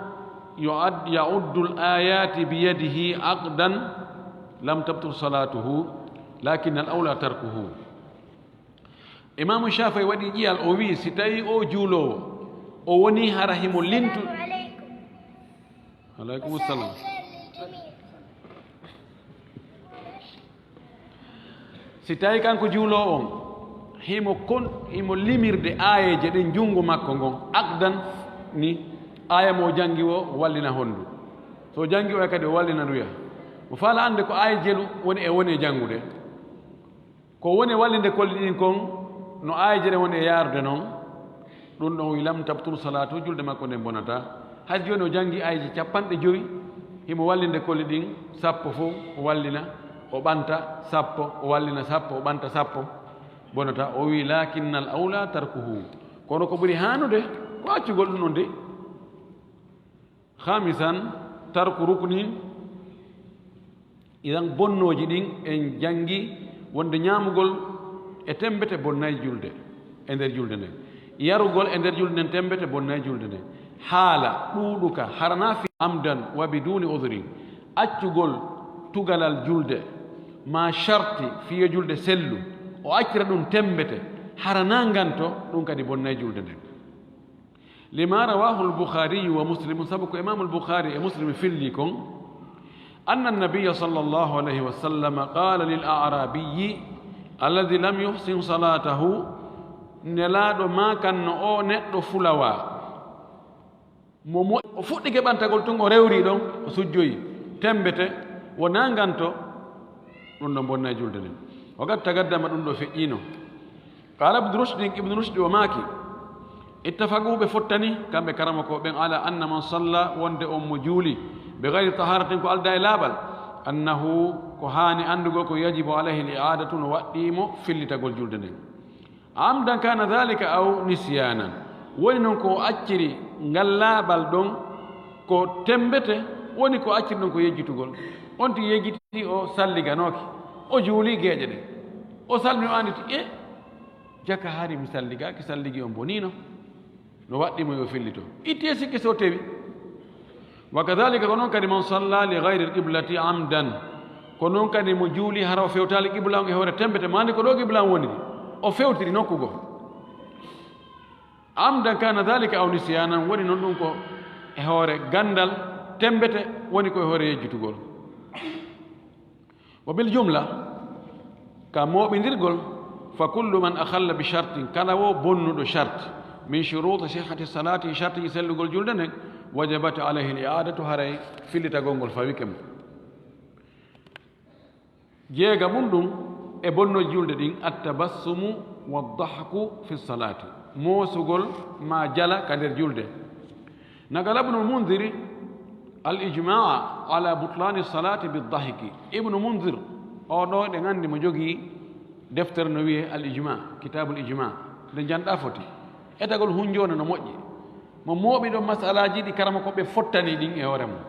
yu'ad-, ya'uddu al-ayati bi yadihi aqdan lam tabtul salatuhu, lakin al-awla tarkuhu. Imaamu Shafi'i waɗi ƴi'al, o wi'i, si tawi o juuloowo, o woni hara himo lintu-, Aleykum salam. Si tawi kanko juuloowo on, himo kon, himo limirde aayeeje ɗen junngo makko ngon, aqdan ni, aaya mo o janngi o wallina honndu. So o janngi o kadi o wallina nduya. Mo faala annde ko aaya jelu woni e, woni e janngude. Ko woni wallinde kolli ɗin kon, no aayeeje ɗen woni e yaarude non, ɗum ɗon wi lam tabtul salatu, julde makko nden bonataa. Hay jooni o janngi aayeeje cappanɗe jowi, himo wallinde kolli ɗin, sappo fof o wallina, o ɓanta sappo, o wallina sappo, o ɓanta sappo, bonataa. O wi, lakinnal awla tarkuhu. Kono ko ɓuri haanude ko accugol ɗum ɗon de. Khamisan, tarku ruknin, idan bonnooji ɗin en janngi wonde ñaamugol e tembete bonnay julde e nder julde nden, yarugol e nder julde nden tembete bonnay julde nden. Haala ɗuuɗuka harana fi amdan wa biduni udhrin, accugol tugalal julde ma sharti fiye julde sellu, o accira ɗum tembete harana nganto, ɗum kadi bonnay julde nden. Lima rawahu al-Bukhari wa Muslim, sabu ko Imam al-Bukhari e Muslim filli kon, anna an-nabiyya sallallahu alayhi wa sallam qala lil a'rabiyyi alladhi lam yuhsin salatahu, Nelaaɗo maakanno o neɗɗo fulawa, mo mo-, o fuɗɗike ɓantagol tun, o rewri ɗon, o sujjoyi, tembete, wona nganto, ɗum ɗon bonna e julde nden. Wa qad taqaddama, ɗum ɗo feƴƴiino. Qala Ibnu Rushdin, Ibnu Rushdi o maaki, ittafaqu, ɓe fottani, kamɓe karamoko ɓen, ala anna man salla, wonde on mo juuli, bi gayri taharatin, ko aldaa e laaɓal, annahu, ko haani anndugol, ko yajibu alayhi al-i'adatu, no waɗɗii mo fillitagol julde nden. Amdan kana dhalika aw nisyanan, woni non ko o acciri ngal laaɓal ɗon ko tembete, woni ko acciri ɗon ko yejjitugol. On tigi yejjiti, o salliganooki, o juuli geeƴe ɗen, o salmi, o annditi, e jaka hari mi salligaaki, salligi on boniino, no waɗɗii mo yo fillito, itti e sikke so tewi. Wa kadhalika, ko non kadi, man salla li ghayri al-qiblati amdan, ko non kadi mo juuli hara o fewtaali qibla on e hoore tembete, maani ko ɗo qibla on woniri, o fewtiri nokku goo. Amdan kana dhalika aw nisyanan, woni non ɗum ko e hoore ganndal tembete, woni ko e hoore yejjitugol. Wa bil jumla, Ka mooɓindirgol, fa kullu man akhalla bi shartin, kala wo bonnuɗo shart, min shuruti sihhati salati, shartiji sellugol julde nden, wajabat alayhi al i'adatu, haray fillitagol ngol fawike mo. Jeega mun ɗum e bonnoji julde ɗin, at-tabassumu wad-dahku fi salati, moosugol ma jala ka nder julde. Naqala Ibnul Mundhiri al-ijma'a ala butlani salati bid-dahki. Ibnu Mundhir, o ɗo ɗen anndi mo jogii deftere no wi'ee al-ijma', kitabul ijma'. Nde janɗa foti. Etagol hunjoone no moƴƴi. Mo mooɓi ɗon mas'alaaji ɗi karamokooɓe fottani ɗin e hoore mum.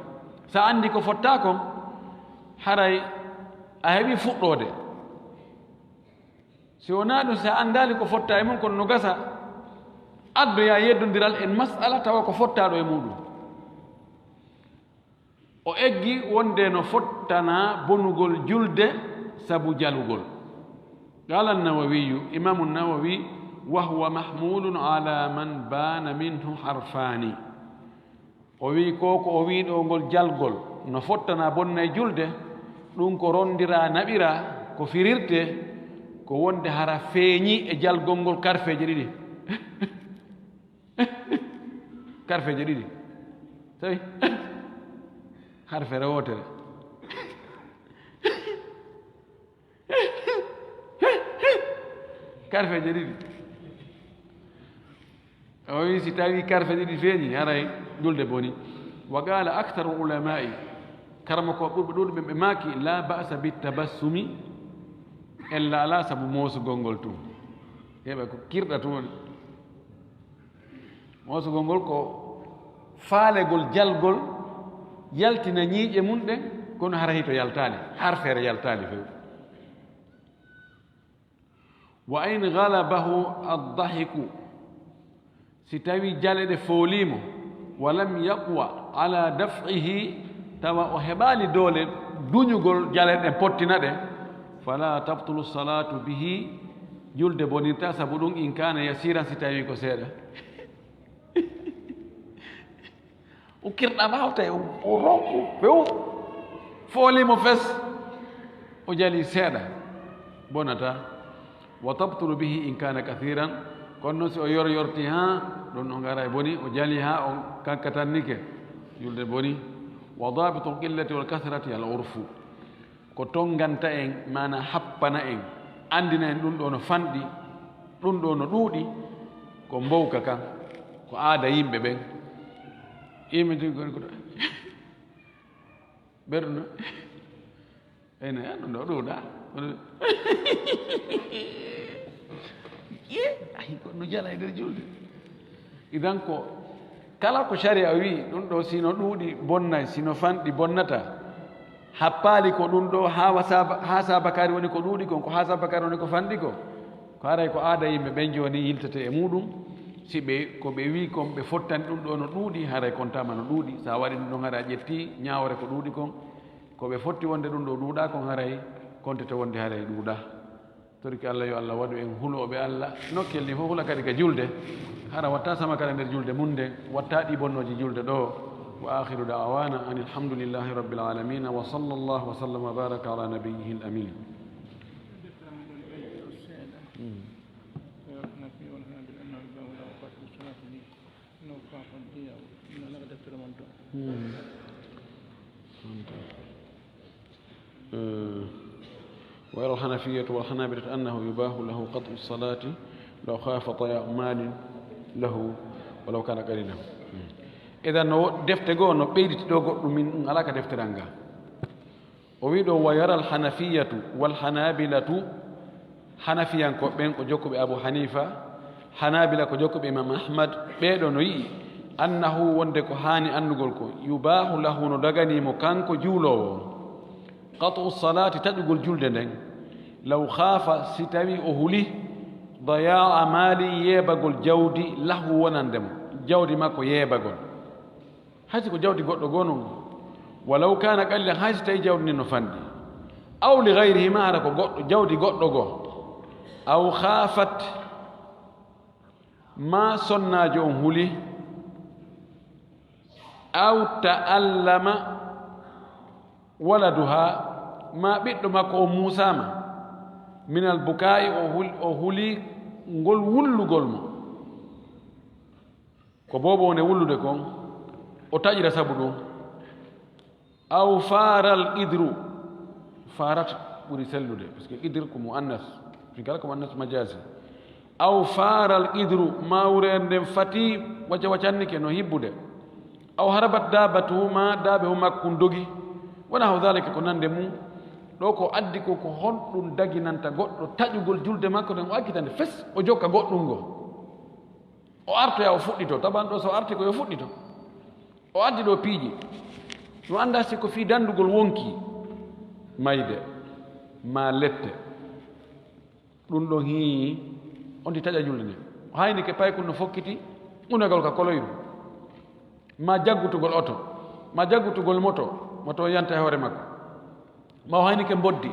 Sa anndi ko fottaa kon, haray a heɓi fuɗɗoode. Si wonaa ɗum, si a anndaali ko fotta e mum, kono no gasa addoyaa yeddondiral e mas'ala tawa ko fottaaɗo e muɗum. O eggi wonde no fottana bonugol julde sabu jalugol. Qala an-Nawawiyu, Imaamu Nawawi, wa huwa mahmulun ala man bana minhu harfani. O wi'i, ko, ko o wi'i ɗo, ngol jalgol no fottana bonna e julde, ɗum ko rondiraa, naɓiraa, ko firirtee, ko wonde hara feeñi e jalgol ngol karfeeje ɗiɗi. Karfeeje ɗiɗi. Tawi harfere wootere. Karfeeje ɗiɗi. O wi, si tawi karfe ɗiɗi feeñi, haray julde boni. Wa qala aktharu ulama'i, karamokooɓe ɓurɓe ɗuuɗuɓe ɓe maaki, la ba'sa bit tabassumi, ella alaa sabu moosugol ngol tun. Heɓa ko kirɗa tun woni. Moosugol ngol ko faalegol jalgol, yaltina ñiiƴe mum ɗen, kono hara hito yaltaali, harfeere yaltaali few. Wa in ghalabahu ad-dahiku, si tawi jale ɗe foolii mo, wa lam yaqwa ala daf'ihi, tawa o heɓaali doole duñugol jale ɗen, pottina ɗe, fala tabtulu salatu bihi, julde bonirta sabu ɗum, in kana yasiran, si tawi ko seeɗa. O kirɗa ɓaawo tawi o, o ronku few, foolii mo fes, o jali seeɗa, bonata. Wa tabtulu bihi in kana kathiran, kono noon si o yor yorti haa ɗum o ngara e boni, o jali haa o kankatannike, julde boni. Wa dabitul qillati wal kathrati al urfu. Ko tonnganta en, maana happana en, anndina en ɗum ɗo no fanɗi, ɗum ɗo no ɗuuɗi, ko mbowka kan, ko aada yimɓe ɓen. Yimɓe tigi koni ko ɗo. Ɓerɗo no? Ene, a ɗum ɗo ɗuuɗa. Ye, ayi, ko no jala e nder julde. Idan ko kala ko sharia wi, ɗum ɗo sino ɗuuɗi bonnay, sino fanɗi bonnata. Happaali ko ɗum ɗo haa wa saba-, haa sabakaari woni ko ɗuuɗi kon, ko haa sabakaari woni ko fanɗi ko. Ko haray ko aada yimɓe ɓen jooni yiltete e muɗum. Si ɓe, ko ɓe wi kon ɓe fottani ɗum ɗo no ɗuuɗi, haray kontaama no ɗuuɗi. Sa waɗi ɗum ɗon haray a ƴetti ñaawore ko ɗuuɗi kon. Ko ɓe fotti wonde ɗum ɗo ɗuuɗa kon haray kontete wonde haray ɗuuɗa. Torki Allah, yo Allah waɗu en hulooɓe Allah. Nokkel ni fof hula kadi ka julde. Hara watta sama kala nder julde mum nden, watta ɗi bonnooji julde ɗo. Wa akhiru da'wana anil hamdulillahi rabbil alamin. Wa sallallahu wa sallama wa baraka ala nabiyyihil amin. Hmm. Eh, wa yara al-hanafiyyatu wal hanabilatu annahu yubahu lahu qat'u salati law khafa daya malin lahu walaw kana qalilan. Hmm. Idan no defte goo no ɓeyditi ɗo goɗɗum, min ɗum alaa ka defteral ngal. O wi ɗo, wa yara al-hanafiyatu wal hanabilatu, hanafiyankooɓe ɓen ko jokkuɓe Abu Hanifa, hanabila ko jokkuɓe Imam Ahmad, ɓee ɗo no yi'i, annahu, wonde ko haani annugol ko, yubahu lahu, no daganii mo kanko juuloowo on, qat'u salati, taƴugol julde nden, law khafa, si tawi o huli, daya'a mali, yeebagol jawdi, lahu, wonande mo, jawdi makko yeebagol. Hay si ko jawdi goɗɗo goo non, walaw kana qalilan, hay si tawi jawdi ndin no fanɗi, aw li ghayrihima, hara ko goɗɗo, jawdi goɗɗo goo, aw khafat, ma sonnaajo on huli, aw ta'allama waladuha, ma ɓiɗɗo makko on muusaama, Minal bukaa'i, o hul-, o huli ngol wullugol mo. Ko boobo woni wullude kon, o taƴira sabu ɗum. Aw faaral qidru, faarat ɓuri sellude, parce que qidr ko muannas, min kala ko muannas majazi. Aw faaral qidru, ma wureende nden fati, waca wacannike no hibbude. Aw harabat daabatuhu, ma daabe hu makko kun dogi. Wa nahwu dhalika, ko nande mum. Ɗo ko addi ko, ko honɗum daginanta goɗɗo taƴugol julde makko nden, o accitande fes, o jokka goɗɗum ngo. O artoya, o fuɗɗito. Taban ɗo so arti ko yo fuɗɗito. O addi ɗo piiji. Mi anndaa si ko fii danndugol wonki, mayde, maa lette. Ɗum ɗon hii, on ti taƴa julde nden. O haynike paykun no fokkiti, unagol ka koloyru. Maa jaggutugol oto, maa jaggutugol moto, moto yanta e hoore makko. Maa o haynike mboddi,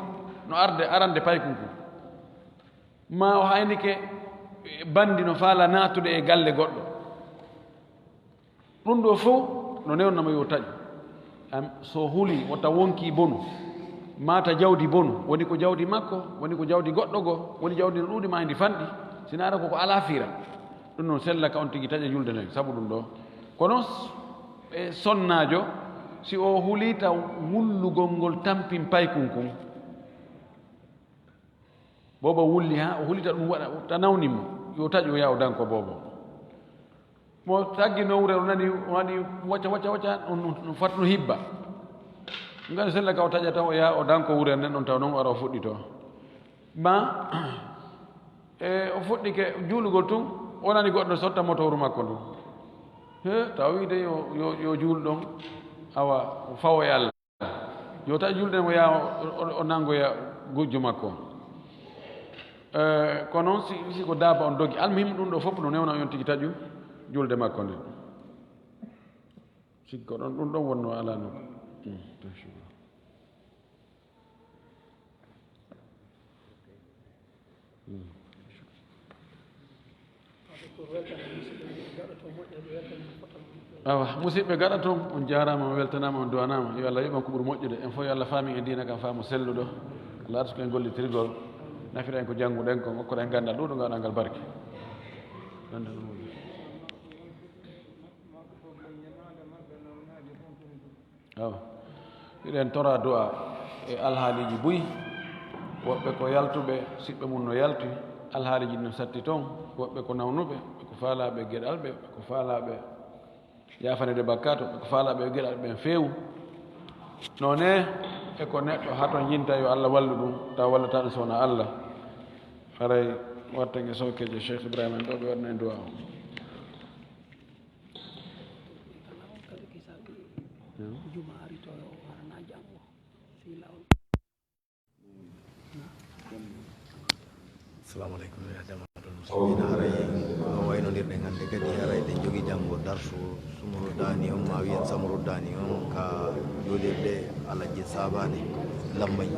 no arde arande paykun kun. Maa o haynike, eh, banndi no faala naatude e galle goɗɗo. Ɗum ɗo fof no newnama yo taƴu. Am, so huli, wota wonki bonu, mata jawdi bonu, woni ko jawdi makko, woni ko jawdi goɗɗo goo, woni jawdi no ɗuuɗi ma ndi fanɗi, sina ara ko ko alaa fiira. Ɗum noon sella ka on tigi taƴa julde nden, sabu ɗum ɗo. Kono s-, e sonnaajo, si o huli taw wullugol ngol tampin paykun kun, boobo wulli haa o hulita ɗum waɗa, ta nawni mo, yo taƴu, o yaha o danko boobo. Mo taggi nowre, o nani, o waɗi wacca, wacca, wacca, on, on, on fat no hibba. Ngam sella ka o taƴata, o yaha o danko wure nden, ɗon taw noon o ara o fuɗɗito. Ma, e, o fuɗɗike juulugol tun, o nani goɗɗo sotta motooru makko ndun. He, taw wiide yo, yo, yo juul ɗon, awa, o fawo e Allah. Yo taƴ julde mo yaa o, o, o nanngoya gujjo makko on. Eh, kono si, si ko daaba on dogi, almuhim ɗum ɗo fof no newna on tigi taƴu julde makko nden. Si ko ɗon, ɗum ɗon wonno alaa no. Hmm. Awa, musidɓe gaɗa toon, on jaaraama, on weltanaama, on duwanaama. Yo Allah yoɓan ko ɓuri moƴƴude. En fof yo Allah faamin e diina kan faamu selluɗo. Allah arsuku en gollitirgol, nafira en ko jannguɗen kon, okkora en ganndal ɗuuɗo, ngaɗa ngal barke. Awa. Hiɗen tora du'a e alhaaliiji buy. Woɓɓe ko yaltuɓe, siɓɓe mum no yalti, alhaaliiji no satti toon. Woɓɓe ko nawnuɓe, ɓe ko faalaaɓe geɗalɓe, ɓe ko faalaaɓe yaafanede bakkaatu, ɓe ko faalaaɓe geɗalɓe ɓen feewu. Noone e ko neɗɗo hatonjinta yo Allah wallu ɗum, tawa wallata ɗum so wonaa Allah. Haray watten e sookeejo Cheikh Ibrahima en ɗo, ɓe waɗana en du'a o. Juma ari to o harana janngo fii laawol. Assalamu aleykum, ya jama'atul muslimina. Haray no waynodirɗen hannde kadi, haray ɗen jogii janngo darsu sumuru daani on, ma wiyen samuru daani on, ka juulirde Alhaji Sabaani Lammay.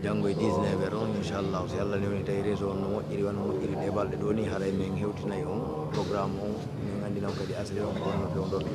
Janngo e dix-neuf heures on, inchallah, si Allah newni tawi réseau on no moƴƴiri, wano moƴƴiri ɗe balɗe ɗo ni, haray min hewtinay on programme on, min anndina on kadi asri on ko honno fewndorto.